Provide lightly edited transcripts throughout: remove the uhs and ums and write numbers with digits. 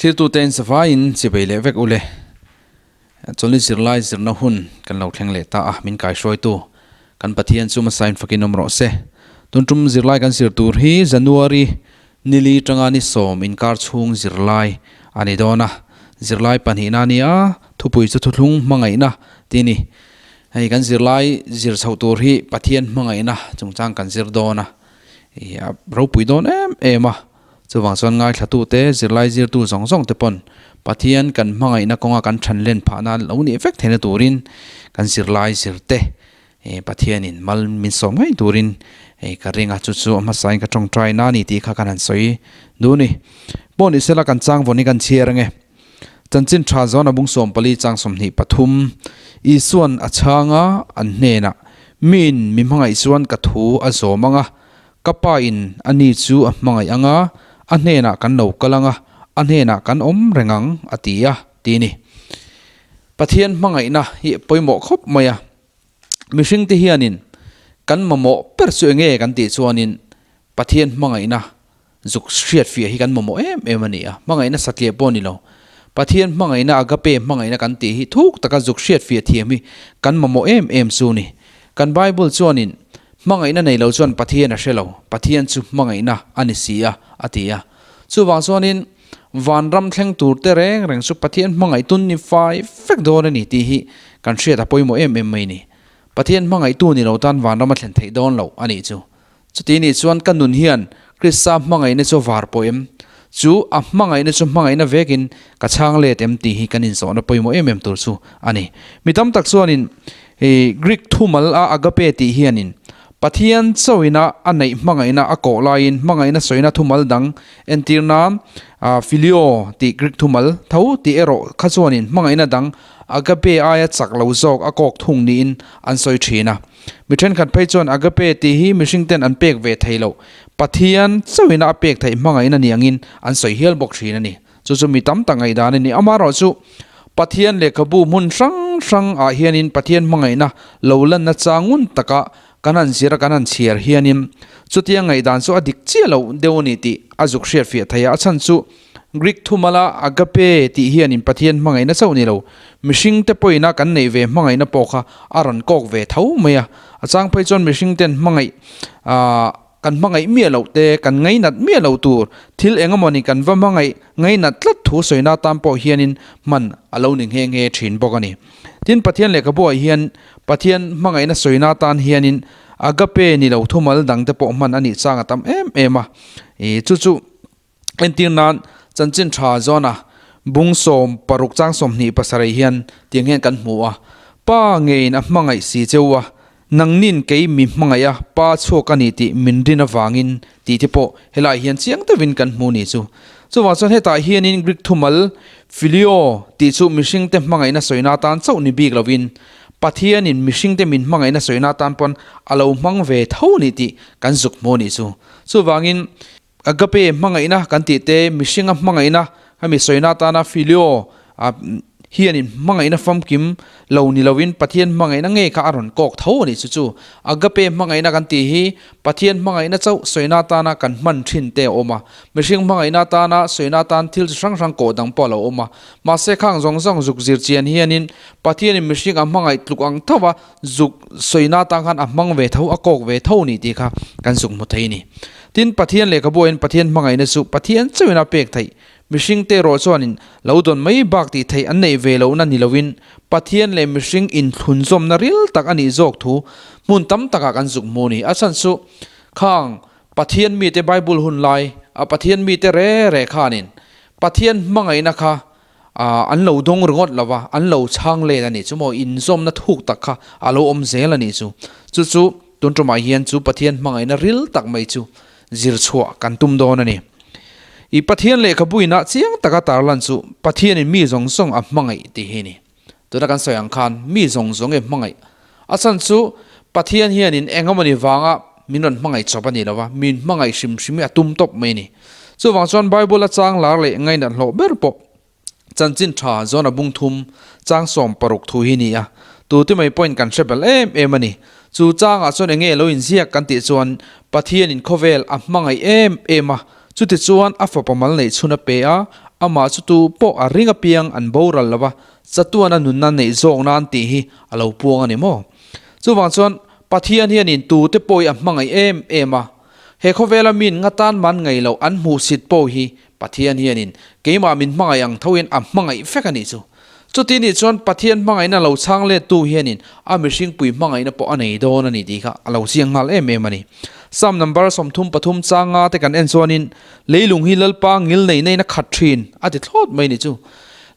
Thlirtute in savaiin chibei leh vek ule. Chawlhni zirlai zirna hun kan lo thleng leh ta a, min kaihruaitu kan Pathian chu hmasain fakin awm rawh se. Tun tum zirlai kan zir tur hi January nili tanga ni sawm inkar chhung zirlai a ni dawn a, zirlai pahnihna a ni a, thupui chu thuthlung hmangaihna tih a ni. Hei kan zirlai zir chhoh tur hi Pathian hmangaihna chungchang kan zir dawn a, ih a ropui dawn em em a, chuvang chuan ngaithlatute zirlai zirtu zawng zawng te pawn Pathian kan hmangaihna kawnga kan than len phah nan lo nih vek theihna turin kan zirlai zir te ih Pathianin mal min sawm ngei turin ih ka ring a, chu chu a hmasain ka tawngtai na a ni tih kha kan han sawi duh a ni. Pawh ni sela kan chang vawn hi kan chhiar ange. Chanchin tha zawn a bung 14 chang 23, Isua'n a chhang a, an hnenah, Miin mi hmangaih chuan ka thu a zawm ang a, ka Pa in ani chu a hmangaih ang a, a hnenah kan lo kal ang a, a hnenah kan awm reng ang, a ti a, ti a ni. Pathian hmangaihna hi pawimawh khawp mai a. Mihringte hianin kan mamawh ber chu enge kan tih chuanin Pathian hmangaihna zuk hriatfiah hi kan mamawh em em a ni a, hmangaihna satliah pawh a ni lo. Pathian hmangaihna agape hmangaihna kan tih hi thuk taka zuk hriatfiah thiam hi kan mamawh em em chu a ni. Kan Bible chuanin hmangaihna nei lo chuan Pathian a hre lo, Pathian chu hmangaihna a ni si a, a ti a. Chuvang chuanin vanram thleng tur te reng reng chu Pathian hmangaih tun ni fai vek dawn a ni tih hi kan hriat a pawimawh em em mai a ni. Pathian hmangaihtu ni lo tan vanram a thlen theih dawn loh a nih chu. Chuti nih chuan ka nun hian Krista hmangaihna chu var pawh em? Chu a hmangaihna chu hmangaihna vekin ka chhang let em tih hi kan inzawhna pawimawh em em tur chu a ni. Mi tam tak chuanin Greek thumal a agape tih hianin Pathian chauhina a neih hmangaihna a kawh laiin hmangaihna sawina thumal dang entir nan phileo tih Greek thumal tho tih erawh kha chuanin hmangaihna dang agape aia chak lo zawk a kawk thung niin an sawi thin a. Mi thenkhat phei chuan agape tih hi mihring ten an pek ve thei loh, Pathian chauhina a pek theih hmangaihna ni angin an sawi hial bawk thin a ni. Chu chu mi tam tak ngaihdan a ni. Amaherawhchu, Pathian lehkhabu hmun hrang hrang ah hianin Pathian hmangaihna lo lanna chang ngun taka kan han zir a kan han chhiar hianin chutia ngaihdan chu a dik chiah loh deuh a ni tih a zuk hriatfiah thei a. A chhan chu Greek thumala agape tih hianin Pathian hmangaihna chauh ni lo, mihringte pawhina kan neih ve hmangaihna pawh kha a rawn kawk ve tho mai a. A chang phei chuan mihringten hmangaih ah kan hmangaih miah loh te, kan ngainat miah loh tur thil eng emawni kan va hmangaih ngainat tlat thu sawina tan pawh hianin hman a lo ni nghe nghe thin bawk a ni. Tin, Pathian lehkhabuah hian Pathian hmangaihna sawina tan hianin agape ni lo thumal dangte pawh hman a nih chang a tam em em a. Ih chu chu. Entir nan chanchin tha zawna bung 16 chang 27 hian tiang hian kan hmu a, Pa ngeiin a hmangaih si cheu a, nangnin kei mi hmangaih a Pa chhuak a ni tih min rin avangin tih te pawh helaiah hian chiang deuhin kan hmu ni chu. Chuvang chuan hetah hianin Greek thumal phileo tih chu mihringte hmangaihna sawina atan chauh ni bik lovin Pathianin mihringte min hmangaihna sawina atan pawn a lo hmang ve tho ni tih kan zuk hmu ni chu. Chuvangin Agape hmangaihna kan tih te, mihringa hmangaihna hemi sawina atana phileo hianin hmangaihna famkim lo ni lovin Pathian hmangaihna ngei kha a rawn kawk tho a nih chu chu. Agape hmangaihna kan tih hi Pathian hmangaihna chauh sawina atana kan hman thin te a awm a, mihring hmangaihna atana sawina atan thil chi hrang hrang kawh dang pawh a lo awm a. Mahse khang zawng zawng zuk zir chian hianin Pathianin mihring a hmangaih tluk ang tho a, zuk sawina atang khan a hmang ve tho, a kawk ve tho a nih tih kha kan zuk hmu thei a ni. Tin, Pathian lehkhabuain Pathian hmangaihna chu Pathian chauhin a pek theih. Mihringte erawh chuanin lo dawn mai bak tih theih an neih ve lohna ni loin Pathian leh mihring inthlunzawmna ril tak a nih zawk thu hmun tam takah kan zuk hmu a ni. A chhan chu khang Pathian mite Bible hun lai a Pathian mite re re khanin Pathian hmangaihna kha an lo dawng ringawt lo va, an lo chhang let a nih chu maw, inzawmna thuk tak kha a lo awm zel a nih chu. Chu chu tun tumah hian chu Pathian hmangaihna ril tak mai chu zir chhuah kan tum dawn a ni. I Pathian lehkhabu inah chiang taka tarlan chu Pathianin mi zawng zawng a hmangaih tih hi a ni. Tuna kan sawi ang khan mi zawng zawng e hmangaih. A chhan chu Pathian hianin eng emawni vanga min rawn hmangaih chawp a ni lo va, min hmangaih hrim hrim hi a tum tawp mai a ni. Chuvang chuan Bible a chang lar leh ngainat hlawh ber pawh chanchin tha zawn a bung thum chang 60 thu hi a ni a, tute mai pawhin kan hre bel em em a ni. Chu changah chuan enge lo inziak kan tih chuan Pathianin khawvel a hmangaih em em a, chutichuan a fapa mal neih chhun a pe a, Amah chu tu pawh a ring apiang an boral lo va, chatuana nunna neih zawk nan tih hi a lo puang a ni maw? Chuvang chuan Pathian hianin tute pawh hi a hmangaih em em a, he khawvela min nga tan man ngaih loh an hmuhsit pawh hi Pathian hianin keimah min hmangaih ang thoin a hmangaih vek a nih chu. Chuti nih chuan Pathian hmangaihna lo chhang lettu hianin a mihringpui hmangaihna pawh a nei dawn a ni tih kha a lo chiang nghal em em a ni. Psalm number 33 chang nga te kan en chuanin Leilung hi Lalpa ngil nei neiin a khat thin a ti thlawt mai ni chu.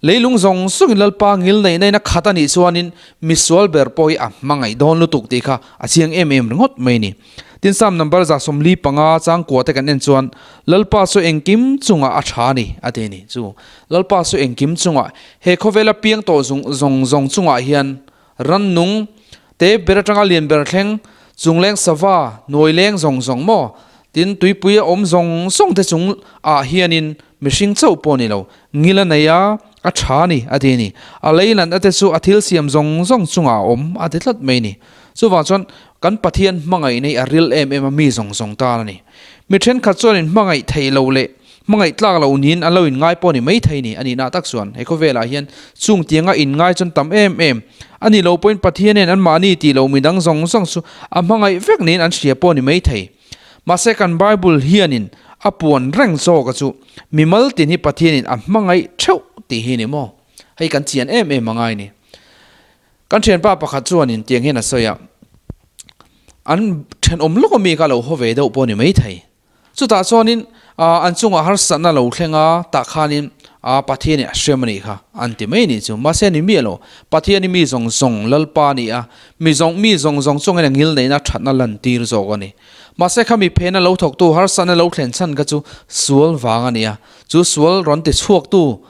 Leilung zawng zawngin Lalpa ngil nei neiin a khat a nih chuanin misual ber pawh hi a hmangaih dawn lutuk tih kha a chiang em em ringawt mai ni. Tin Psalm number 145 changkua te kan en chuan Lalpa chu engkim chungah a tha a ni a ti a ni. Chu Lalpa chu engkim chungah he khawvela piang tawh zung zawng zawng chungah hian rannung te ber atanga lian ber thleng chungleng sava hnuaileng zawng zawng maw tin tuipui a awm zawng zawng te chung ah hianin mihring chauh pawh ni lo ngil a nei a a tha a ni a ti a ni. A lei lan ate chu a thil siam zawng zawng chungah a awm a ti tlat mai a ni. Chuvang chuan kan Pathian hmangaihna hi a ril em em a mi zawng zawng tan a ni. Mi thenkhat chuan in hmangaih theih loh leh hmangaih tlak loh niin an lo inngai pawh a ni mai thei ni a nihna tak chuan he khawvelah hian chung tianga inngai chuan tam em em a ni lo pawhin Pathian hian anmahni tih loh midang zawng zawng chu a hmangaih vek niin an hria pawh a ni mai thei. Mahse kan Bible hianin a puan reng zawka chu mimal tin hi Pathianin a hmangaih theuh tih hi ni maw? Hei kan chian em em a ngai ni. Kan thianpa pakhat chuanin tiang hian a sawi a, an thenawm lawk ami kha lo haw ve deuh pawh a ni maithei. Chutah chuanin an chungah harsatna lo thleng a, tah khanin Pathianin a hrem a nih kha an ti mai a nih chu. Mahse ni miah lo, Pathian hi mi zawng zawng Lalpa a ni a, mi zawng mi zawng zawng chungin a ngil neihna thatna lantir zawk a ni. Mahse kha mi phena lo thawktu harsatna lo thlen chhan kha chu sual vang a ni a, chu sual rawn ti chhuaktu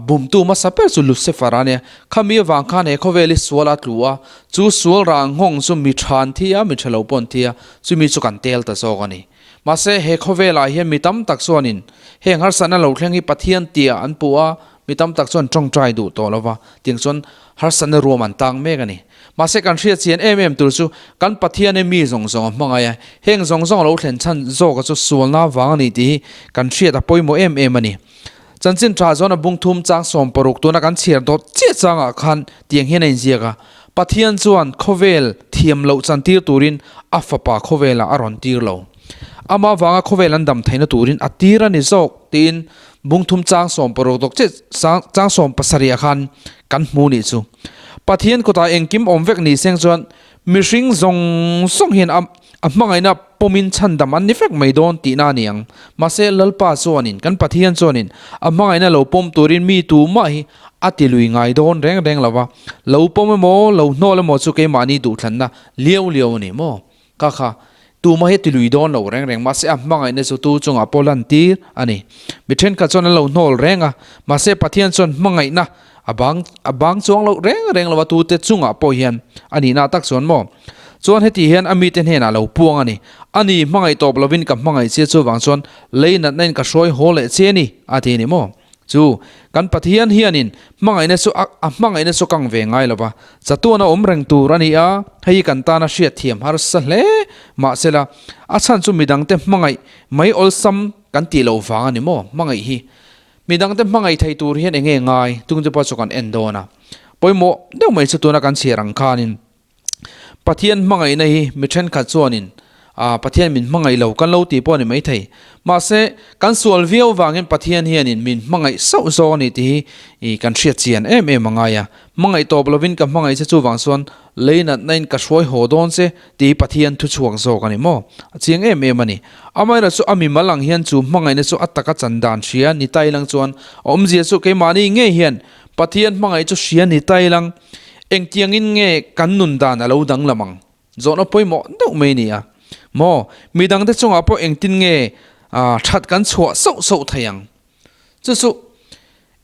Bumtu hmasa ber chu Lucifer a nia. Khami avang khan he khawvel hi sual a tlu a, chu sual rah nghawng chu mi tha an thi a, mi tha lo pawh an thi a, chumi chu kan tel ta zawk a ni. Mahse, he khawvelah hian mi tam tak chuanin heng harsatna lo thleng hi Pathian tia an puh a, mi tam tak chuan tawngtai duh tawh lo va, tiang chuan harsatna ruam an tang mek a ni. Mahse, kan hriat chian em em tur chu kan Pathian hi mi zawng zawng a hmangaih a, heng zawng zawng lo thlen chhan zawka chu sualna vang a ni tih hi kan hriat a pawimawh em em a ni. Chanchin tha chuan a bung thum chang 60 tuna kan chhiar dawt chiah changah khan tiang hian a inziak a, Pathian chuan khawvel thiam loh chantir turin a fapa khawvelah a rawn tir lo. Amah vanga khawvel an dam theihna turin a tir a ni zawk tiin bung thum chang 60 dawt chiah chang 70 ah khan kan hmu nih chu. Pathian kutah engkim awm vek ni seng chuan Mihring zawng zawng hian a a hmangaihna pawmin chhandam an ni vek mai dawn tihna a ni ang. Mahse, Lalpa chuanin, kan Pathian chuanin a hmangaihna lo pawm turin mi tumah hi a ti lui ngai dawn reng reng lo va. Lo pawm emaw, lo hnawl emaw chu keimahni duhthlanna liau liau a ni maw? Ka kha, tumah hi a ti lui dawn lo reng reng. Mahse, a hmangaihna chu tu chungah pawh lantir a ni. Mi thenkhat chuan an lo hnawl reng a, mahse Pathian chuan hmangaihna A bang a bang chuang loh reng reng lo a tute chungah pawh hian a nihna tak chuan maw? Chuan heti hian a mite hnenah lo puang a ni. A ni, hmangaih tawp lovin ka hmangaih che chuvang chuan lei natna in ka hruai haw leh che ni, a ti a ni maw? Chu, kan Pathian hianin hmangaihna chu a a hmangaihna chu kang ve ngai lo va, chatuan a awm reng tur a ni a, hei hi kan tana hriatthiam harsa hle mahsela a chhan chu midangte hmangaih mai awlsam kan tih loh vang a ni maw? Hmangaih hi Midangte hmangaih thei tur hian enge ngai tung te pawh chu kan en dawn a. Pawimawh deuh mai chu tuna kan chhiar ang khanin Pathian hmangaihna hi mi thenkhat chuanin ah Pathian min hmangaih lo kan lo tih pawh a ni maithei. Mahse kan sual viau vangin Pathian hianin min hmangaih sauh zawk a ni tih hi ih kan hriat chian em em a ngai a. Hmangaih tawp lovin ka hmangaih che chuvang chuan lei natna in ka hruai haw dawn che tih hi Pathian thu chhuak zawk a ni maw? A chiang em em a ni. Amaherawh chu a mimal ang hian chu hmangaihna chu a taka chan dan hria ni ta ilang chuan a awmzia chu keimahni ngei hian Pathian hmangaih chu hria ni ta ilang engtiangin nge kan nun dan a lo danglam ang? Zawhna pawimawh deuh mai a ni a maw? Midangte chungah pawh engtin nge that kan chhuah sauh sauh thei ang? Chu chu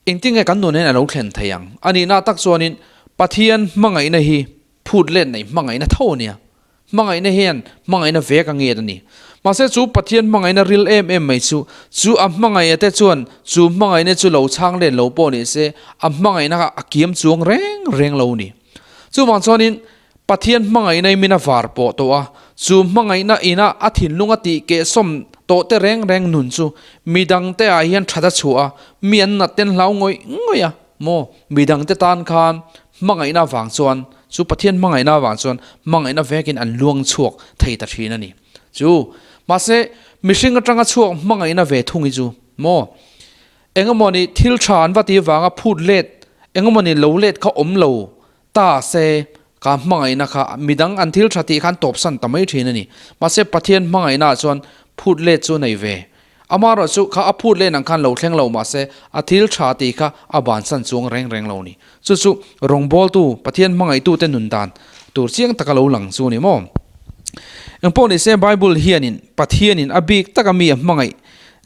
engtin nge kan nun hian a lo thlen thei ang? A nihna tak chuanin Pathian hmangaihna hi phut let nei hmangaihna tho a nia. Hmangaihna hian hmangaihna vek a nget a ni. Mahse chu Pathian hmangaihna ril em em mai chu, chu a hmangaihna te chuan chu hmangaihna chu lo chhang let lo pawh ni se, a hmangaihna kha a kiam chuang reng reng lo a ni. Chuvang chuanin Pathian hmangaihna i min a var pawh tawh a, chu hmangaihna ina a thinlung a tih kehsawm. tawh te reng reng nun chu midang te ah hian that a chhuah a, mi an nat ten hlau ngawih ngawih a maw? Midang te tan khan hmangaihna vang chuan chu Pathian hmangaihna vang chuan hmangaihna vekin an luang chhuak thei ta thin a ni. Chu mahse mihring atanga chhuak hmangaihna ve thung hi chu maw? Engemawni thil tha an va ti vanga phut let engemawni lo let kha awm lo ta se ka hmangaihna kha midang an thil tha tih khan tawpsan ta mai thin a ni. Mahse Pathian hmangaihna ah chuan phut let chu nei ve. Amaherawh chu kha a phut let ang khan lo thleng lo mahse a thil tha tih kha a bansan chuang reng reng lo ni. Chu chu rawngbawltu Pathian hmangaihtute nun dan tur chiang taka lo lang chu a ni maw? Engpawh ni se Bible hianin Pathianin a bik taka mi a hmangaih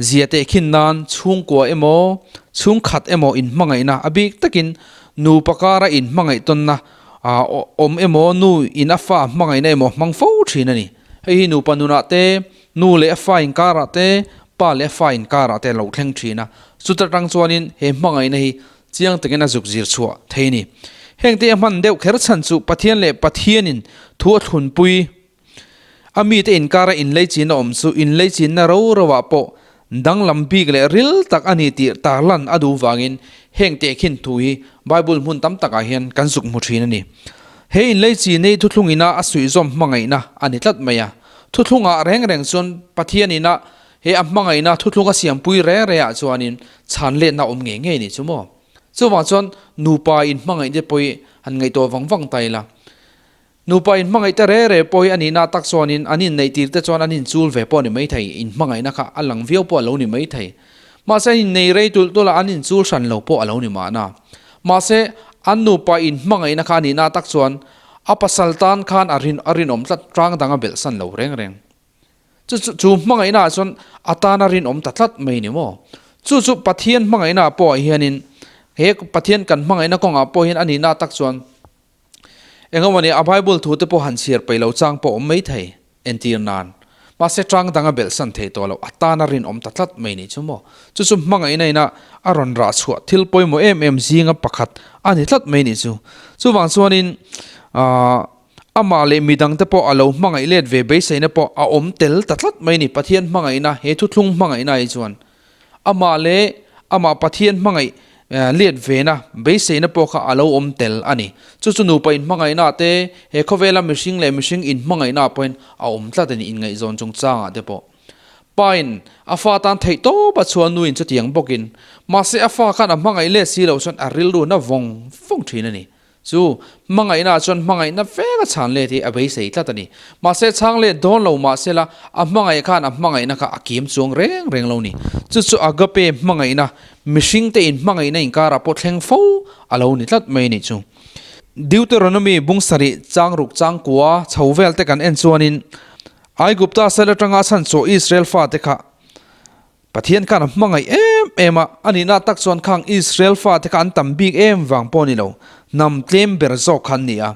Zia tehkhin nan chhungkua emaw, chhungkhat emaw inhmangaihna, a bik takin nupa kara inhmangaih tawnna awm emaw, nu in a fa hmangaihna emaw hmang fo thin a ni. Hei hi nupa nunah te, nu leh a fa inkarah te, pa leh a fa inkarah te a lo thleng thin a. Chuta tang chuanin he hmangaihna hi chiang takin a zuk zir chhuah thei a ni. Hengte a hman deuh kher chhan chu Pathian leh Pathianin thu a thlunpui A mite inkara inleichinna awm chu inleichinna ro roah pawh danglam bik leh ril tak a ni tih tarlan a duh vangin heng tehkhin thu hi Bible hmun tam takah hian kan zuk hmu thin a ni. He inleichin hi thuthlung ina a suihzawm hmangaihna a ni tlat mai a. Thuthlungah reng reng chuan Pathian ina he a hmangaihna thuthlung a siampui reng rengah chuanin chhan letna awm ngei ngei ni chu maw? Chuvang chuan nupa inhmangaih te pawh hi han ngaihtuah vang vang ta ila. Nupa inhmangaih te re re pawh hi a nihna tak chuanin an inneih tir te chuan an inchul ve pawh a ni maithei, inhmangaihna kha a lang viau pawh a lo ni maithei. Mahse an innei rei tulh tulh a, an inchul hran lo pawh a lo ni mahna. Mahse an nupa inhmangaihna kha a nihna tak chuan a pasal tan khan a rin a rinawm tlat, tang dang a belh san lo reng reng. Chu chu chu hmangaihna ah chuan a tan a rinawm ta tlat mai ni maw? Chu chu Pathian hmangaihna ah pawh ah hianin he Pathian kan hmangaihna kawngah pawh hian a nihna tak chuan Engemaw ni a Bible thu te pawh han chhiar peih lo chang pawh awm mai thei, entir nan. Mahse tang dang a belh san thei tawh lo, a tan a rinawm ta tlat mai nih chu maw. Chu chu hmangaihna ina a rawn rah chhuah thil pawimawh em em zinga pakhat a ni tlat mai nih chu. Chuvang chuanin aah amah leh midang te pawh a lo hmangaih let ve beiseina pawh a awm tel ta tlat mai ni Pathian hmangaihna he thuthlung hmangaihna hi chuan. Amah leh amah Pathian hmangaih let vena beiseina pawh kha a lo awm tel a ni. Chu chu nupa inhmangaihnaah te, he khawvela mihring leh mihring inhmangaihnaah pawhin a awm tlat a ni, inngaihzawn chungchangah te pawh. Pain a fa tan theih tawp a chhuah nuin chutiang bawkin, mahse a fa khan a hmangaih let si loh chuan a rilru na vawng vawng thin a ni. Chu hmangaihna chuan hmangaihna vek a chhan let hi a beisei tlat a ni. Mahse chhang let dawn lo mahsela a hmangaih khan a hmangaihna kha a kim chuang reng reng lo ni. Chu chu agape hmangaihna, mihring te in hmangaihna inkarah pawh thleng fo a lo ni tlat mai a nih chu. Deuteronomy bung sarih chang ruk chang kua chho vel te kan en chuanin Aigupta sal atanga a chhan chhuah Israel fate kha Pathian khan a hmangaih em em a, a nihna tak chuan khang Israel fate kha an tam bik em vang pawh a ni lo, hnam tlem ber zawk kha an ni a.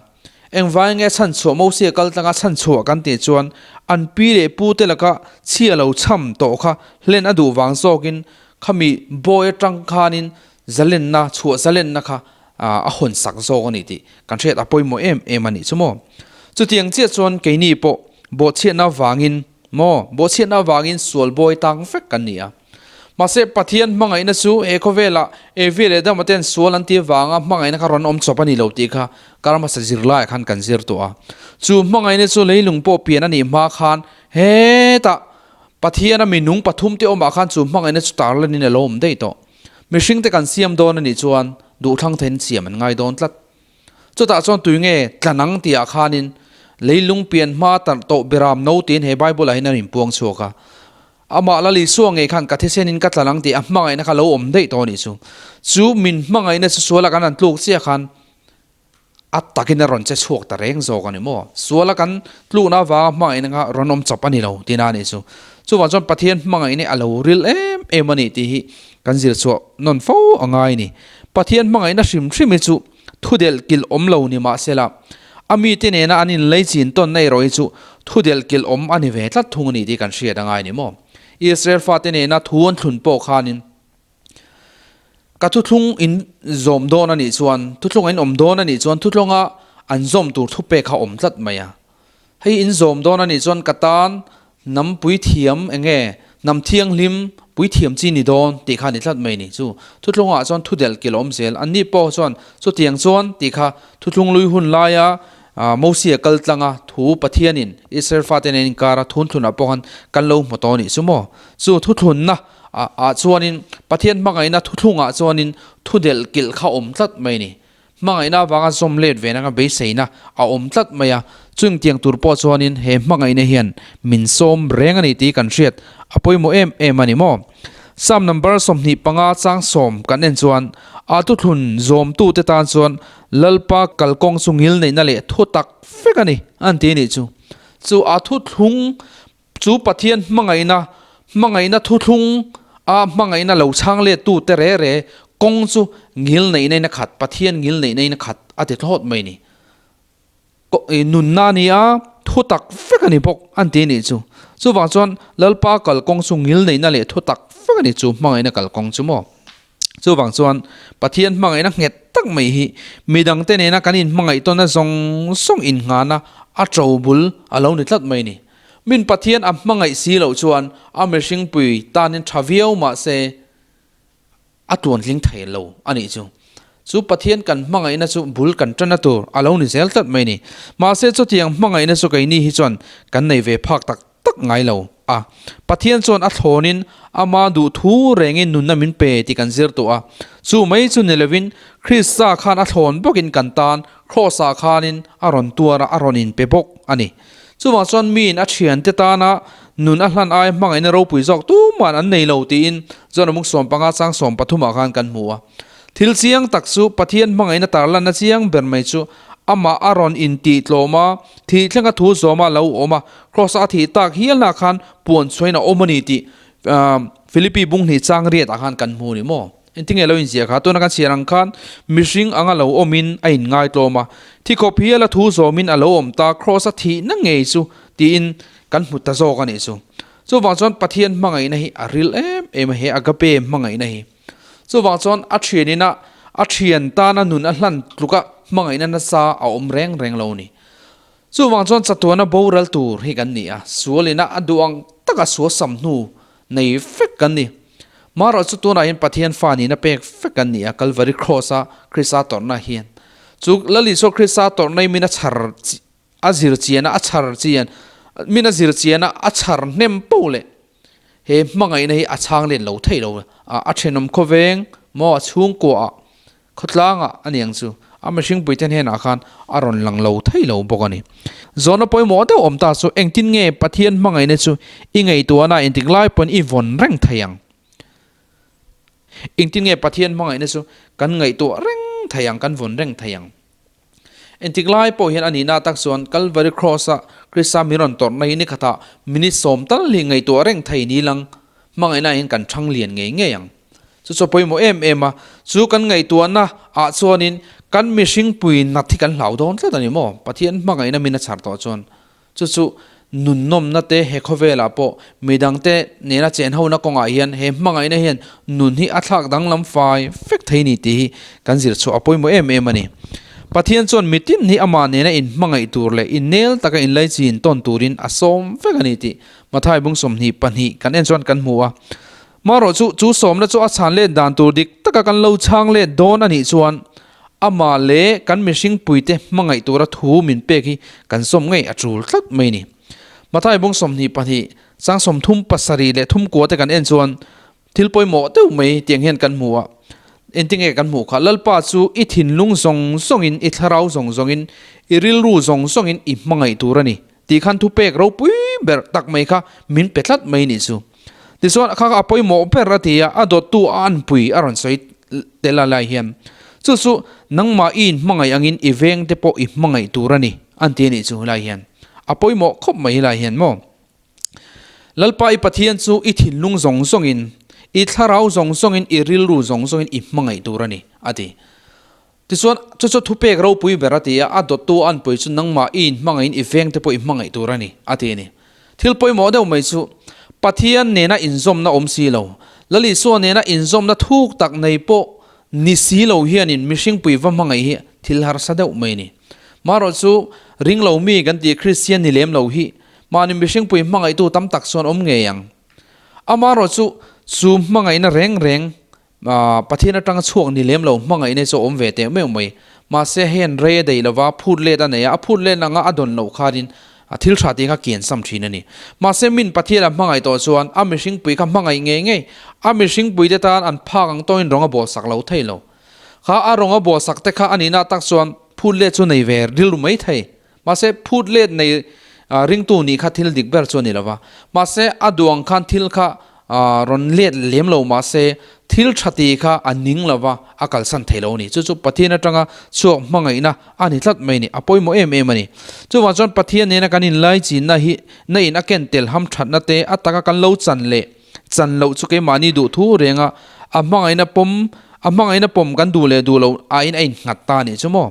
Engvai nge chhanchhuah Mosia kal tlanga chhanchhuah kan tih chuan an pi leh pu te laka chhia lo chham tawh kha hlen a duh vang zawkin khami bawi atang khanin zalenna chhuah zalenna kha a hawn sak zawk a ni tih kan hriat a pawimawh em em a nih chu maw. Chutiang chiah chuan keini pawh bawhchhiatna vangin Maw, bawhchhiatna avangin sual bawi tang vek kan ni a. Mahse, Pathian hmangaihna chu he khawvelah Evi leh Adama ten sual an tih avanga hmangaihna kha rawn awm chawp a ni lo tih kha kar hmasa zirlaiah khan kan zir tawh a. Chu hmangaihna chu leilung pawh pian a nih hma khan hetah Pathiana minung pathum te awmah khan chu hmangaihna chu tarlanin a lo awm daih tawh. Mihringte kan siam dawn a nih chuan duhthlang theiin siam an ngai dawn tlat. Chutah chuan tui nge tla nang tihah khanin leilung pian hma tarh tawh beram no tiin he Bible-ah hian a rawn puang chhuak a. Amah Lal Isua ngei khan ka thisenin ka tla nang tih a hmangaihna kha lo awm daih tawh a nih chu. Chu min hmangaihna chu suala kan han tluk chiah khan a takin a rawn che chhuak ta reng zawk a ni maw? Suala kan tlukna avanga hmangaihna kha rawn awm chawp a ni lo tihna a nih chu. Chuvang chuan Pathian hmangaihna hi a lo ril em em a ni tih hi kan zir chhuah nawn fo a ngai a ni. Pathian hmangaihna hrim hrim hi chu thudelh kilh awm lo ni mahsela, a mite nena an inlei chin tawnna erawh hi chu thudelh kilh awm a ni ve tlat thung a ni tih kan hriat a ngai ni maw? Israel fate nena thu an thlun pawh khanin ka thuthlung in zawm dawn a nih chuan, thuthlung a in awm dawn a nih chuan thuthlunga an zawm tur thupek kha awm tlat mai a. Hei in zawm dawn a nih chuan ka tan hnam puithiam eng nge Hnam thianghlim puithiam chi ni dawn tih kha a ni tlat mai ni. Chu thuthlungah chuan thu delh kilh a awm zel. Anni pawh chuan chutiang chuan tih kha thuthlung lui hun laia Mosia kal tlanga thu Pathianin Israel fate nen inkara thunthlunah pawh khan kan lo hmu tawh a nih chu maw? Chu thuthlunna ah chuanin Pathian hmangaihna thuthlungah chuanin thu delh kilh kha a awm tlat mai ni. Hmangaihna avanga zawm let ve nanga beiseina a awm tlat mai a, chung tiang tur pawh chuanin he hmangaihna hian min sawm reng a ni tih kan hriat a pawimawh em em a ni maw? Psalm number 25 chang sawm kan en chuan a thuthlun zawmtute tan chuan Lalpa kalkawng chu ngilneihna leh thu tak vek a ni an ti a nih chu. Chu a thuthlung chu Pathian hmangaihna, hmangaihna thuthlung a hmangaihna lo chhang let tu te re re kawng chu ngil neihna in a khat, Pathian ngil neihna in a khat a ti thlawt mai ni. Nunna a ni a, thu tak vek a ni bawk an ti a nih chu. Chuvang chuan Lalpa kalkawng chu ngil neihna leh thu tak vek a ni chu hmangaihna kalkawng chu maw. Chuvang chuan Pathian hmangaihna nghet tak mai hi midangte nena kan inhmangaih tawnna zawng zawng innghana a to bul a lo ni tlat mai a ni. Min Pathian a hmangaih si loh chuan a mihringpui tanin tha viau mah se a tluantling thei lo a nih chu. Chu Pathian kan hmangaihna chu bul kan tana tur a lo ni zel tlat mai a ni. Mahse chutiang hmangaihna chu keini hi chuan kan nei ve phak tak tak ngai lo a. Pathian chuan a thlawnin ama duh thu rengin nunna min pe tih kan zir tawh a. Chu mai chu ni lovin Krista khan a thlawn bawkin kan tan Kraws-ah khanin a rawn tuar a, a rawn inpe bawk a ni. Chuvang chuan miin a thiante tana nun a hlan ai hmangaihna ropui zawk tuman an nei lo tiin John Amung 15 chang 13 ah khan kan hmu a. Thil chiang tak chu Pathian hmangaihna tarlanna chiang ber mai chu amah a rawn intih tlawm a, thih thlenga thu zawma lo awm a, Kraws a thih tak hialna khan puan chhuain a awm a ni tih Philippi bung hnih chang riat ah khan kan hmu a ni maw? Engtinge lo inziah kha? Tuna kan chhiar ang khan mihring anga lo awmin a inngai tlawm a, thi khawp hiala thu zawmin a lo awm ta, Kraws a thihna ngei chu tiin kan hmu ta zawk a nih chu. Chuvang chuan Pathian hmangaihna hi a ril em em a, he agape hmangaihna hi. Chuvang chuan a thianin a a thian tana nun a hlan tluka hmangaihna nasa a awm reng reng lo a ni. Chuvang chuan chatuana boral tur hi kan ni a, sualina a duh ang taka sual sam hnu nei vek kan ni. Marawh chu tunah hian Pathian fa nihna pek vek kan ni a, Kalvari Kraws-a Krista tawrhna hian. Chu Lal Isua Krista tawrhna hi min a chhar a zir chian a, a chhar chian min a zir chian a, a chhar hnem poh leh he hmangaihna hi a chhang let lo thei lo a, a thenawm khawveng maw a chhungkuaah Khawtlangah a niang chu a mihring puite hnenah khan a rawn lang lo thei lo bawk a ni. Zawhna pawimawh deuh awm ta chu engtin nge Pathian hmangaihna chu i ngaihtuahna intik lai pawn i vawn reng thei ang? Engtin nge Pathian hmangaihna chu kan ngaihtuah reng thei ang, kan vawn reng thei ang? Entik lai pawh hian a nihna tak chuan Calvary Cross-a Krista min rawn tawrhna hi nikhatah minute sawm tal hi ngaihtuah reng thei ni lang hmangaihna hian kan thang lian ngei ngei ang. Chu chu a pawimawh em em a, chu kan ngaihtuahna ah chuanin kan mihring pui nat hi kan hlau dawn tlat a ni maw? Pathian hmangaihna min a chhar tawh chuan chu chu nunnawmna te he khawvelah pawh midangte nena chen hona kawngah hian he hmangaihna hian nun hi a thlak danglam fai fek thei ni tih hi kan zir chhuah a pawimawh em em a ni. Pathian chuan mitin hi amah nena inhmangaih tur leh innel taka inlaichin tawn turin a sawm vek a ni tih Mathai bung 22 kan en chuan kan hmu a. Marawh chu, chu sawmna chu a chhan let dan tur dik taka kan lo chhang let dawn a nih chuan amah leh kan mihring puite hmangaih tura thu min pek hi kan sawm ngei a tul tlat mai ni. Mathai bung 22, chang 30 pasarih leh thum kua te kan en chuan thil pawimawh deuh mai tiang hian kan hmu a. Engtinge kan hmuh kha? Lalpa chu i thinlung zawng zawngin, i thlarau zawng zawngin, i rilru zawng zawngin i hmangaih tur a ni tih khan thupek ropui ber tak mai kha min pe tlat mai nih chu. Tichuan kha kha a pawimawh ber a ti a, a dawttu a anpui a rawn sawi tel a lai hian chu chu nangmah i inhmangaih angin i veng te pawh i hmangaih tur a ni an ti a nih chu helai hian a pawimawh khawp mai helai hian maw. Lalpa i Pathian chu i thinlung zawng zawngin, i thlarau zawng zawngin, i rilru zawng zawngin i hmangaih tur a ni a ti. Tichuan, chu chu thupek ropui ber a ti a, a dawttu a anpui chu nangmah i inhmangaihin i vengte pawh i hmangaih tur a ni, a ti a ni. Thil pawimawh deuh mai chu, Pathian nena inzawmna awm si lo, Lal Isua nena inzawmna thuk tak nei pawh ni si lo hianin mihringpui va hmangaih hi thil harsa deuh mai a ni. Marawh chu, ring lo mi kan tih Kristian ni lem lo hi mahni mihringpui hmangaihtu tam tak chuan awm ngei ang. Amaherawhchu chu hmangaihna reng reng Pathian atanga chhuak ni lem lo hmangaihna hi chu a awm ve teh meuh mai. Mahse hei an rei a daih lova, phut let a nei a, a phut let anga a dawn loh khanin a thil tha tih kha kian sam thin a ni. Mahse min Pathian a hmangaih tawh chuan a mihringpui kha hmangaih ngei ngei, a mihringpui te tan an phak ang tawhin rawng a bawlsak lo thei lo. Kha a rawng a bawlsak te kha a nihna tak chuan phut let chu nei ve rilru mai thei. Mahse phut let nei ringtu nih kha thil dik ber chu a ni lova. Mahse a duh ang khan thil kha rawn let lem lo mahse thil tha ti kha a ning lova a kalsan thei lo a ni. Chu chu Pathian atanga chhuak hmangaihna a ni tlat mai a ni. A pawimawh em em a ni. Chuvang chuan Pathian nena kan inlaichinna hi na in a ken tel ham thatna te a taka kan lo chan leh chan loh chu keimahni duh thu renga a hmangaihna pawm a hmangaihna pawm kan duh leh duh loh aiin a innghat ta a nih chu maw.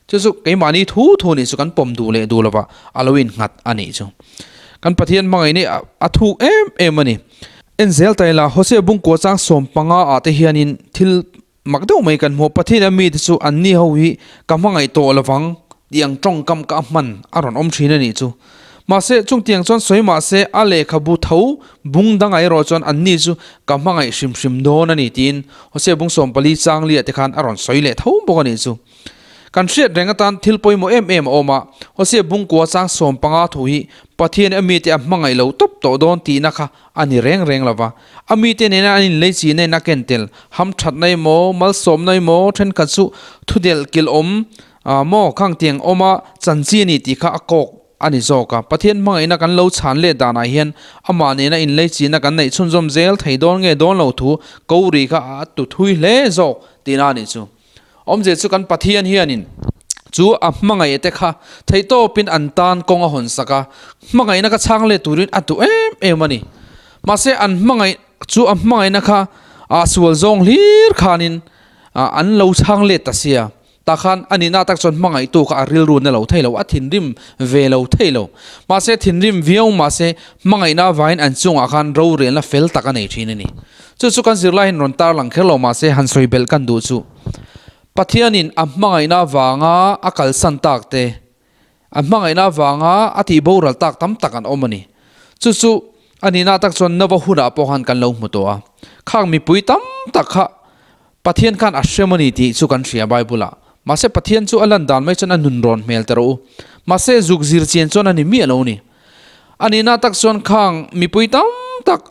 Chu chu keimahni thu thu nih chu kan pawm duh leh duh lova a lo innghat a nih chu. Kan Pathian hmangaih nih a thuk em em a ni. En zel ta ila, Hosea bungkua chang 15 ah te hianin thil mak deuh mai kan hmu. Pathian a mite chu an ni ho hi ka hmangaih tawh lovang tih ang tawngkam ka a hman a rawn awm thin a nih chu. Mahse, chungtiang chuan sawi mahse a lehkhabu tho bung dangah erawh chuan an ni chu ka hmangaih hrim hrim dawn a ni tiin Hosea bung 14 chang liah te khan a rawn sawi leh tho bawk a nih chu. Kan hriat reng atan thil pawimawh em em a awm a, Hosea bungkua chang 15 thu hi Pathian a mite a hmangaih lo tawp tawh dawn tihna kha a ni reng reng lo va. A mite nena an inlei chihna in a ken tel, hamthatna emaw, malsawmna emaw thenkhat chu thudelh kilh awm maw khangtiang awma chanchi a ni tih kha a kawk a ni zawk a. Pathian hmangaihna kan lo chhan leh danah hian amah nena inlei chihna kan neih chhunzawm zel thei dawn nge dawn lo thu ko ri kha a tu thui hle zawk tihna a nih chu. Awmzia chu kan Pathian hianin chu a hmangaih te kha theihtawpin an tan kawng a hawn sak a, hmangaihna ka chhang let turin a duh em em a ni. Mahse an hmangaih chu a hmangaihna kha a sual zawng hlir khanin an lo chhang let ta sia. Tah khan a nihna tak chuan hmangaihtu kha a rilru na lo thei lo, a thinrim ve lo thei lo. Mahse thinrim viau mahse hmangaihna avangin an chungah khan rorelna fel tak a nei thin a ni. Chu chu kan zirlaiin rawn tarlang kher lo mahse han sawi belh kan duh chu Pathianin a hmangaihna avanga a kalsan tak te, a hmangaihna avanga a tih boral tak tam tak an awm a ni. Chu chu a nihna tak chuan Nova hunah pawh khan kan lo hmu tawh a. Khang mipui tam tak kha Pathian khan a hrem a ni tih chu kan hria Bible ah. Mahse Pathian chu a lan dan mai chuan a nun rawn hmel ta rawh u. Mahse zuk zir chian chuan a ni miah lo a ni. A nihna tak chuan khang mipui tam tak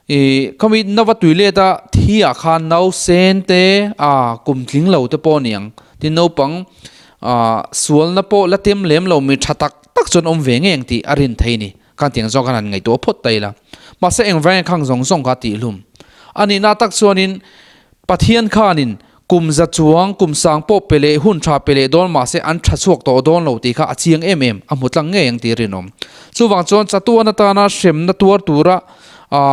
I khami nova tui let a thi ah khan nau sen te a kum tling lo te pawh a ni ang. Tin naupang ah sualna pawh la tem lem lo mi tha tak tak chuan awm ve ngei ang tih a rin thei a ni. Khan tiang zawk khan han ngaihtuah phawt ta ila. Mahse engvang nge khang zawng zawng kha a tihhlum. A nihna tak chuanin Pathian khanin kum za chuang kum sang pawh pe leh hun tha pe leh dawn mahse an tha chhuak tawh dawn lo tih kha a chiang em em, a hmu tlang ngei ang tih rinawm. Chuvang chuan chatuan atana hremna tuar tura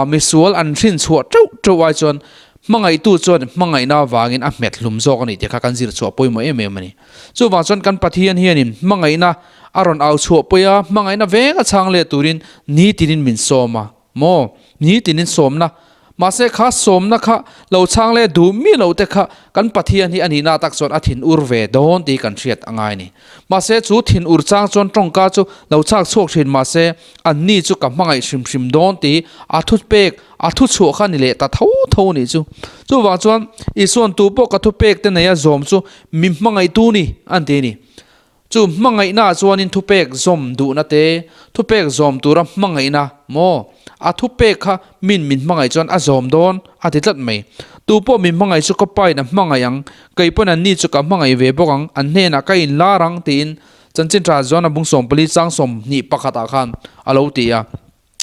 misual an hrin chhuah teuh teuh ai chuan hmangaihtu chuan hmangaihna avangin a hmet hlum zawk a ni tih kha kan zir chhuah pawimawh em em a ni. Chuvang chuan kan Pathian hianin hmangaihna a rawn au chhuah pawih a, hmangaihna veng a chhang leh turin nitinin min sawm a. Maw? Nitinin sawmna. Mahse kha sawmna kha lo chhang leh duh mi lo te kha kan Pathian hi a nihna tak chuan a thin ur ve dawn tih kan hriat a ngai a ni. Mahse chu thin ur chang chuan tawngka chu lo chhak chhuak thin mahse an ni chu ka hmangaih hrim hrim dawn tih a thu pek a thu chhuah kha ni leh ta tho tho a nih chu. Chuvang chuan Isuan tu pawh ka thu pek te neia zawm chu mi hmangaihtu ni an ti a ni. Chu hmangaihnaah chuanin thupek zawm duhna te, thupek zawm tura hmangaihna maw? A thupek kha min min hmangaih chuan a zawm dawn a ti tlat mai. Tu pawh min hmangaih chu ka pain a hmangaih ang, kei pawn anni chu ka hmangaih ve bawk ang, an hnenah ka inlar ang tiin Chanchin Tha John-a bung 14 chang 21 ah khan a lo ti a.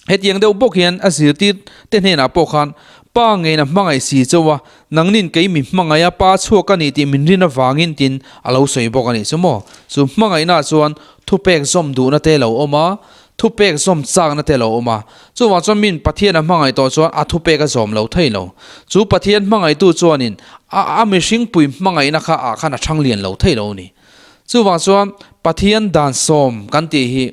Hetiang deuh bawk hian a zirtir te hnenah pawh khan, Pa ngeiin a hmangaih si chauh a, nangnin kei mi hmangaih a, Pa chhuak a ni tih min rin avangin tiin a lo sawi bawk a nih chu maw? Chu hmangaihnaah chuan thupek zawm duhna te lo awm a, thupek zawm chakna te lo awm a. Chuvang chuan min Pathian a hmangaih tawh chuan a thupek a zawm lo thei lo. Chu Pathian hmangaihtu chuanin a a mihringpui hmangaihna kha ah khan a chhang lian lo thei lo a ni. Chuvang chuan Pathian dan sawm kan tih hi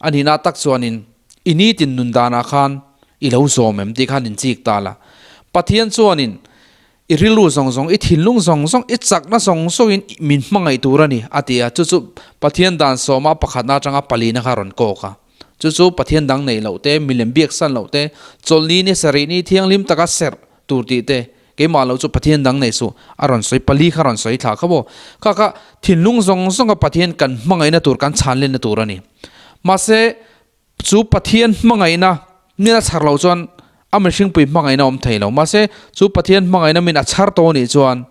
A nihna tak chuanin i nitin nun danah khan i lo zawm em tih khan inchik ta la. Pathian chuanin i rilru zawng zawng, i thinlung zawng zawng, i chakna zawng zawngin min hmangaih tur a ni a ti a. Chu chu Pathian dan sawma pakhatna atanga palina kha a rawn kawk a. Chu chu Pathian dang neih loh te, milem biak san loh te, chawlhni ni sarih ni thianghlim taka serh tur tih te, keimah loh chu Pathian dang nei suh, a rawn sawi pali kha rawn sawi thla kha maw? Kha kha thinlung zawng zawnga Pathian kan hmangaihna tur, kan chhan lenna tur a ni. Mahse, chu Pathian hmangaihna min a chhar loh chuan a mihringpui hmangaihna a awm thei lo. Mahse, chu Pathian hmangaihna min a chhar tawh anih chuan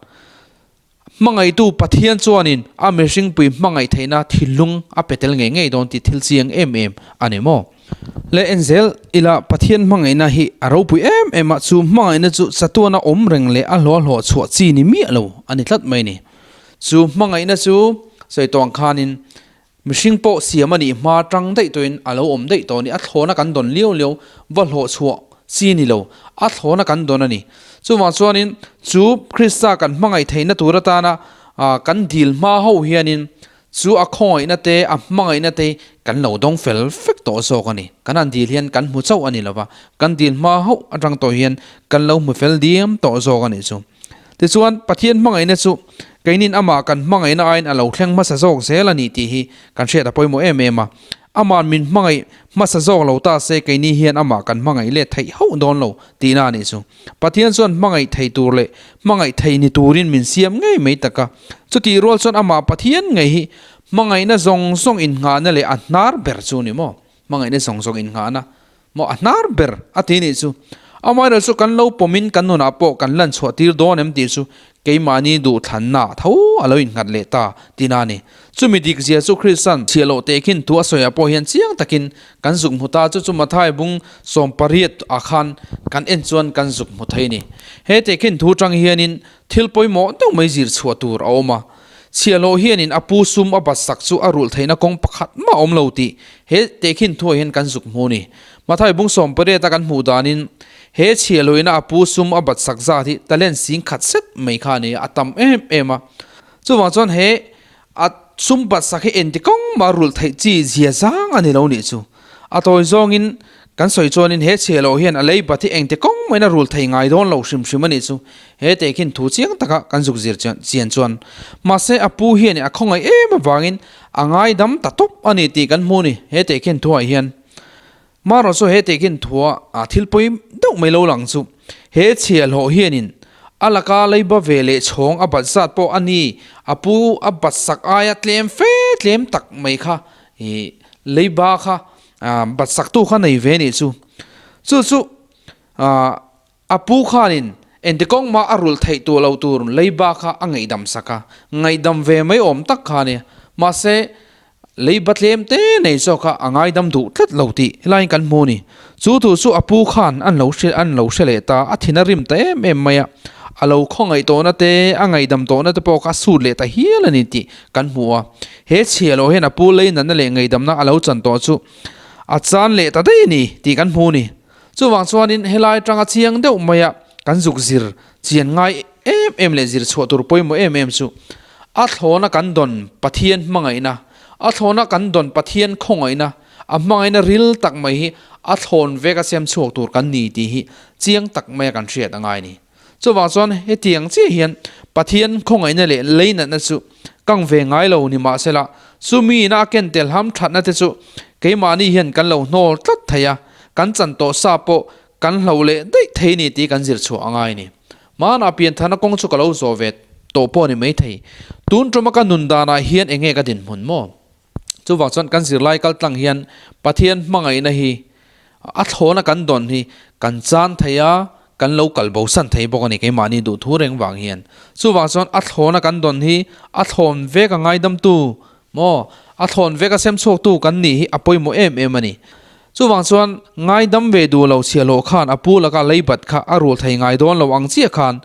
Hmangaihtu Pathian chuanin a mihringpui hmangaih theihna thinlung a pe tel ngei ngei dawn tih thil chiang em em a ni maw? Le en zel ila Pathian hmangaihna hi a ropui em em a, chu hmangaihna chu chatuana awm reng leh a hlawhhlawh chhuah chi ni miah lo a ni tlat mai ni. Chu hmangaihna chu sawi tawng khanin mihring pawh siam a nih hma tang daih tawhin a lo awm daih tawh a ni, a thlawna kan dawn liau liau va hlawh chhuah chi ni lo, a thlawna kan dawn a ni. Chuvang chuanin chu Krista kan hmangaih theihna tur atana kan dil hma ho hianin chu a khawngaihna te, a hmangaihna te kan lo dawng fel fek tawh zawk a ni. Kan han dil hian kan hmu chauh a ni lova, kan dil hma hauh atang tawh hian kan lo hmu fel diam tawh zawk a nih chu. Tichuan, Pathian hmangaihna chu keinin amah kan hmangaihna aiin a lo thleng hmasa zawk zel a ni tih hi kan hriat a pawimawh em em a. Ama'n min hmangaih hmasa zawk lo ta se keini hian amah kan hmangaih let theih hauh dawn lo tihna a nih chu. Pathian chuan hmangaih thei tur leh hmangaih thei ni turin min siam ngei mai tak a. Chutih rual chuan amah Pathian ngei hi hmangaihna zawng zawng innghahna leh a hnar ber chu ni maw? Hmangaihna zawng zawng innghahna Maw a hnar ber a ti nih chu. Amaherawh chu kan lo pawmin kan nunah pawh kan lan chhuah tir dawn em tih chu keimahni duhthlanna tho a lo innghat leh ta tina a ni. Chumi dik zia chu Kristian chhiah loh teh khin thu a sawiah pawh hian chiang takin kan zuk hmu ta chu chu Mathai bung 18 ah khan kan en chuan kan zuk hmu thei a ni. He teh khin thu tang hianin thil pawimawh deuh mai zir chhuah tur a awm a. Chhiahhlawh hianin a pu sum a bat sak chu a rulh theihna kawng pakhat mah awm lo tih he tehkhin thuai hian kan zuk hmu a ni. Mathai bung 18 a kan hmuh danin he chhiahhlawhina a pu sum a bat sak zat hi talent sing khat set mai kha a ni a, a tam em em a. Chuvang chuan he a sum bat sak hi engti kawng mah rulh theih chi zia zang a ni lo nih chu. A tawi zawngin kan sawi chuanin he chhiahhlawh hian a lei bat hi engti kawng mahin a rul thei ngai dawn lo hrim hrim a nih chu. He tehkhin thu chiang taka kan zuk zir chian chuan mahse a pu hian a khawngaih em avangin a ngaidam ta tawp a ni tih kan hmu a ni. He tehkhin thuah hian marawh chu he tehkhin thua a thil pawi deuh mai lo lang chu he chhiahhlawh hianin a laka leiba ve leh chhawng a bat zat pawh a ni a pu a bat sak aia tlem fe tlem tak mai kha ih leiba kha bat saktu kha nei ve nih chu. Chu chu A pu khanin engti kawng mah a rulh theih tur lo tur leiba kha a ngaihdam sak a, ngaihdam ve mai awm tak kha a nia. Mahse, leiba tlem te nei zawk kha a ngaidam duh tlat lo tih helaiin kan hmu a ni. Chu thu chu a pu khan an lo hre an lo hre leh ta, a thin a rim ta em em mai a, a lo khawngaih tawhna te, a ngaihdam tawhna te pawh kha a sut leh ta hial a ni tih kan hmu a. He chhia lo hian a pu leinatna leh ngaihdamna a lo chan tawh chu a chan leh ta daih a ni tih kan hmu a ni. Chuvang chuanin helai atanga chiang deuh maia kan zuk zir chian ngai em em leh zir chhuah tur pawimawh em em chu a thlawna kan dawn Pathian hmangaihna, a thlawna kan dawn Pathian khawngaihna, a hmangaihna ril tak mai hi a thlawn veka siam chhuak tur kan ni tih hi chiang tak maia kan hriat a ngai a ni. Chuvang chuan hetiang chiah hian Pathian khawngaihna leh leinatna chu kang ve ngai lo ni mahsela chumi ina a ken tel ham thatna te chu keimahni hian kan lo hnawl tlat thei a, kan chan tawh sa pawh kan hlo leh daih thei ni tih kan zir chhuah a ngai ni. Hmanah pianthana kawng chu ka lo zawh ve tawh pawh ni maithei. Tun tuma ka nun danah hian enge ka dinhmun maw? Chuvang chuan kan zirlai kal tlang hian Pathian hmangaihna hi a thlawna kan dawn hi kan chan thei a, kan lo kal bosan thei bawk a ni keimahni duh thu reng vang hian. Chuvang chuan a thlawna kan dawn hi a thlawn vek a ngaidamtu maw, a thlawn vek a sem chhuaktu kan nih hi a pawimawh em em a ni. Chuvang chuan ngaidam ve duh lo chhiahhlawh khan a pu laka leibat kha a rul thei ngai dawn lo ang chiah khan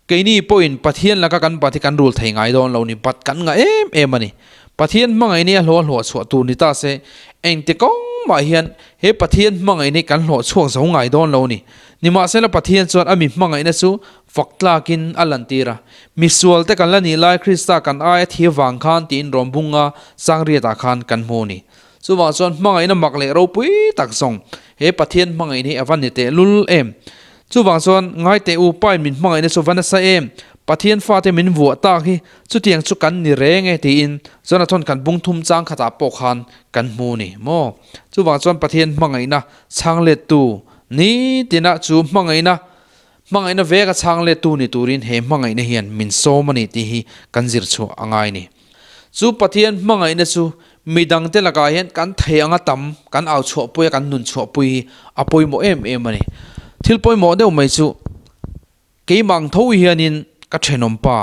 keini pawhin Pathian laka kan bat hi kan rul thei ngai dawn lo ni, bat kan ngah em em a ni. Pathian hmangaih ni a hlawh a hlawh chhuah tur ni ta se, engti kawng mah hian he Pathian hmangaih ni kan hlawh chhuak zo ngai dawn lo ni. Nimahsela Pathian chuan a mi hmangaihna chu fak tlakin a lantir a. Misual te kan la nih lai Krista kan aia thi vang khan tiin rawn bunga Sangriatah khan kan hmu a ni. Chuvang chuan hmangaihna mak leh ropui tak zawng he Pathian hmangaih ni a va ni teh lul em. Chuvang chuan ngai teh u, Pain min hmangaihna chu va nasa em? Pathian fate min vuah tak hi chutiang chu kan ni reng e tiin Jonathan kan bung thum chang khatah pawh khan kan hmu ni maw? Chuvang chuan Pathian hmangaihna chhang lettu nitina chu hmangaihna hmangaihna veka chhang lettu ni turin he hmangaihna hian min sawm a ni tih hi kan zir chhuah a ngai ni. Chu Pathian hmangaihna chu midangte lakah hian kan thei anga tam kan au chhuahpui a kan nun chhuahpui hi a pawimawh em em a ni. Thil pawimawh deuh mai chu Keimah ang tho hianin ka thenawm pa,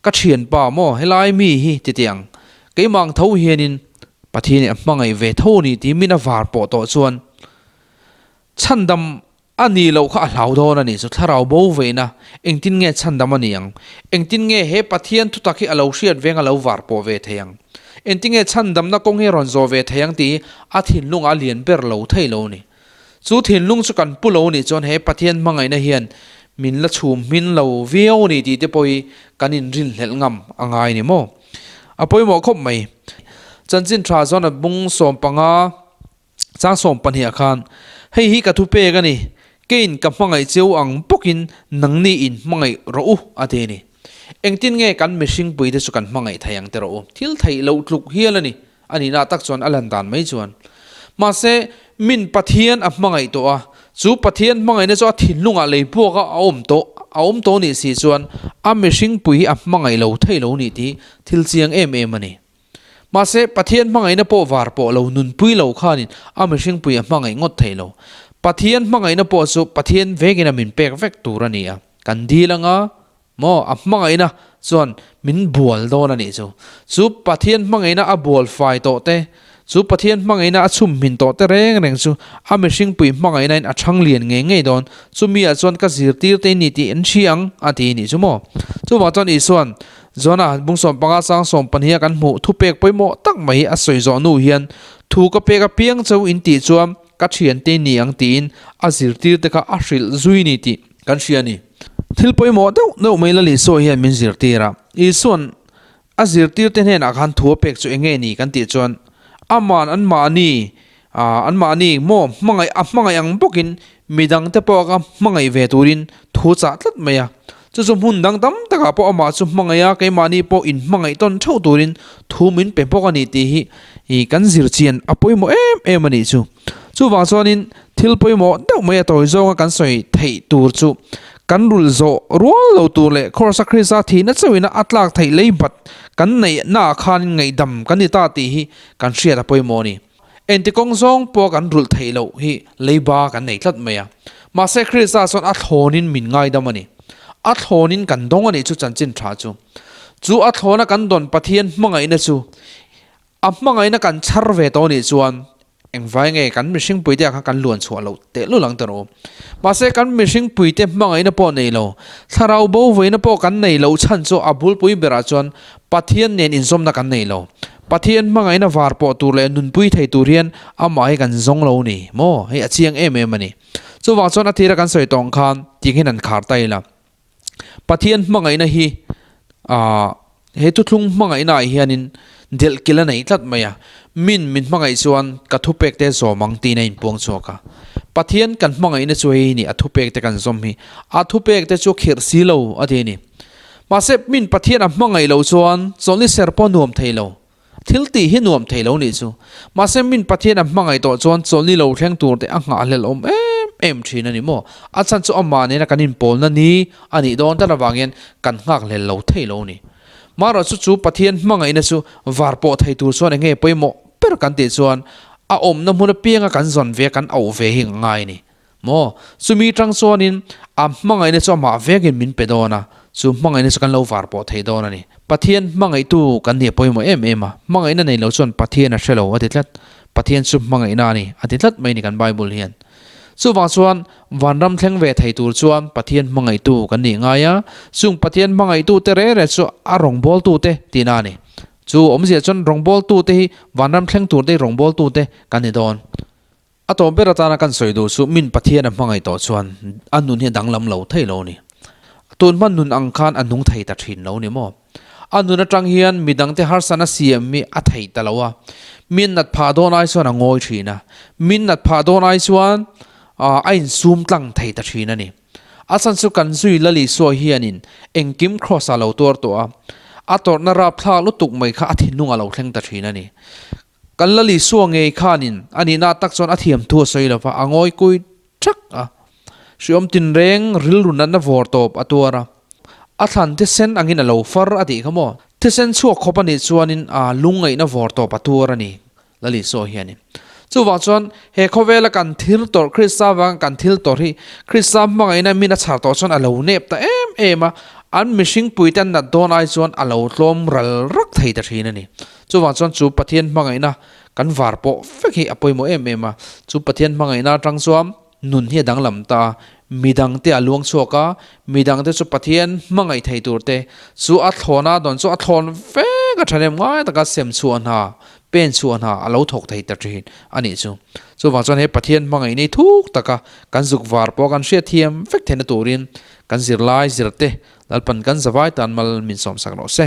ka thianpa maw helai mi hi ti tiang, keimah ang tho hianin Pathian in a hmangaih ve tho a ni tih min a var pawh tawh chuan chhandam a ni loh kha a hlau dawn a ni chu thlarau bo veina engtin nge chhandam a ni ang, engtin nge he Pathian thutak hi a lo hriat veng a lo var pawh ve thei ang, engtin nge chhandamna kawng hi a rawn zawh ve thei ang tih hi a thinlungah a lian ber lo thei lo a ni. Chu thinlung chu kan pu lo nih chuan he Pathian hmangaihna hian min la chhum hmin lo viau a ni tih te pawh hi kan inrinhlelh ngam a ngai ni maw? A pawimawh khawp mai. Chanchin tha chuan a bung 15 chang 12 ah khan, Hei hi ka thupek a ni, keiin ka hmangaih cheu ang bawkin nangni in hmangaih rawh u a ti a ni. Engtin nge kan mihringpui te chu kan hmangaih thei ang te rawh u? Thil theih loh tluk hial a ni. A nihna tak chuan a lan dan mai chuan. Mahse, min Pathian a hmangaih tawh a, chu Pathian hmangaihna chu a thinlungah lei buaka a awm tawh, a awm tawh nih si chuan a mihringpui hi a hmangaih lo thei lo nih tih thil chiang em em a ni. Mahse, Pathian hmangaihna pawh var pawh lo nunpui lo khanin a mihringpui a hmangaih ngawt thei lo. Pathian hmangaihna pawh chu Pathian vekin a min pek vek tur a ni a, kan dil anga Maw, a hmangaihna chuan min bual dawn a nih chu. Chu Pathian hmangaihna a bual fai tawh te, chu Pathian hmangaihna a chhum hmin tawh te reng reng chu a mihringpui hmangaihnain a chhang lian ngei ngei dawn. Chumi ah chuan ka zirtir te ni tih an hria ang a ti nih chu maw. Chuvang chuan Isua'n Jonah bung 15 sang 12 a kan hmuh thupek pawimawh tak mai hi a sawi zawh hnu hian thu ka pek apiang cheu in tih chuan ka thiante ni ang tiin a zirtir te kha a hrilh zui ni tih kan hria a ni. Thil pawimawh deuh deuh mai Lal Isua hian min zirtir a, Isua'n a zirtirte hnenah khan thu a pek chu eng nge ni kan tih chuan ama'n anmahni anmahni maw hmangaih a hmangaih ang bawkin midangte pawh kha hmangaih ve turin thu chah tlat mai a. Chu chu hmun dang tam takah pawh amah chu hmangaih a, keimahni pawh inhmangaih tawn theuh turin thu min pe bawk a ni tih hi kan zir chian a pawimawh em em a nih chu. Chuvang chuanin thil pawimawh deuh mai a tawi zawnga kan sawi theih tur chu kan rulh zawh rual lo tur leh Khawrsa Krista thihna chauhina a tlak theih lei bat kan neihnaah khanin ngaihdam kan ni ta tih hi kan hriat a pawimawh a ni. Engti kawng zawng pawh kan rulh theih loh hi leiba kan nei tlat mai a. Mahse Krista chuan a thlawnin min ngaidam a ni. A thlawnin kan dawng a nih chu chanchin tha chu. Chu a thlawna kan dawn Pathian hmangaihna chu a hmangaihna kan chhar ve tawh nih chuan engvai nge kan mihring puite ah khan kan luan chhuah loh tehlul ang tawh rawh u. Mahse kan mihring puite hmangaihna pawh nei lo, thlarau bo veina pawh kan nei loh chhan chu a bulpui berah chuan Pathian nen inzawmna kan nei lo. Pathian hmangaihna var pawh tur leh nunpui thei tur hian amah hi kan zawng lo ni maw? Hei a chiang em em a ni. Chuvang chuan a tira kan sawi tawng khan tiang hian an khar ta ila. Pathian hmangaihna hi aah he thuthlung hmangaihna ah hianin delh kilh a nei tlat mai a. Min min hmangaih chuan ka thupek te zawm ang tiin a inpuang chhuak a. Pathian kan hmangaihna chu hei hi ni a thupek te kan zawm hi. A thupek te chu khirh si lo a ti a ni. Mahse, min Pathian a hmangaih loh chuan chawlhni ser pawh nuam thei lo. Thil tih hi nuam thei lo nih chu. Mahse, min Pathian a hmangaih tawh chuan chawlhni lo thleng tur te a nghahhlelh awm em em thin a ni maw? A chhan chu amah nena kan inpawlna ni a nih dawn tlat avangin kan nghakhlel lo thei lo ni. Marawh chu chu Pathian hmangaihna chu var pawh thei tur chuan eng nge pawimawh ber kan tih chuan a awmna hmun apianga kan zawn ve a kan auh ve hi ngai a ni. Maw? Chumi tang chuanin a hmangaihna chu amah vekin min pe dawn a, chu hmangaihna chu kan lo var pawh thei dawn a ni. Pathian hmangaihtu kan nih a pawimawh em em a, hmangaihna nei lo chuan Pathian a hre lo a ti tlat. Pathian chu hmangaihna a ni a ti tlat mai ni kan Bible hian. Chuvang chuan vanram thleng ve thei tur chuan Pathian hmangaihtu kan nih ngai a, chung Pathian hmangaihtu te reh reh chu a rawngbawltu te tihna a ni. Chu awmzia chuan rawngbawltu te hi vanram thleng tur te hi rawngbawltu te kan ni dawn. A tawp ber atana kan sawi duh chu min Pathian a hmangaih tawh chuan a nun hi a danglam lo thei lo a ni. Tun hma nun ang khan a nung thei ta thin lo ni maw? A nun atang hian midangte harsatna siam hi a thei ta lo a, min nat phah dawn ai chuan a ngawi thin a, min nat phah dawn ai chuan a insum tlang thei ta thin a ni. A chhan chu kan zui Lal Isua hianin engkim Kraws ah lo tuar tawh a, a tawrhna rapthlak lutuk mai kha a thinlung a lo thleng ta thin a ni. Kan Lal Isua ngei khanin a nihna tak chuan a thiam thu a sawi lo va, a ngawi kui thak a. Hriawm tinreng rilru natna vawr tawp a tuar a, a thlan thisen angin a lo far a tih kha maw? Thisen chhuak khawp a nih chuanin a lungngaihna vawr tawp a tuar a ni. Lal Isua hianin. Chuvang chuan he khawvela kan thil tawrh Krista vanga kan thil tawrh hi Krista hmangaihna min a chhar tawh chuan a lo nep ta em em a, an mihring puite an nat dawn ai chuan a lo tlawm ral rak thei ta thin a ni. Chuvang chuan chu Pathian hmangaihna kan var pawh vek hi a pawimawh em em a, chu Pathian hmangaihna atang chuan nun hi a danglam ta a, midangte a luang chhuak a, midangte chu Pathian hmangaih thei tur te chu a thlawn a dawn chu a thlawn vek a thahnem ngai taka sem chhuah hna, pen chhuah hna a lo thawk thei ta thin a nih chu. Chuvang chuan he Pathian hmangaih nei thuk taka kan zuk var pawh kan hriatthiam vek theihna turin kan zirlai zirte Lalpan kan zavai tan mal min sawmsak rawh se.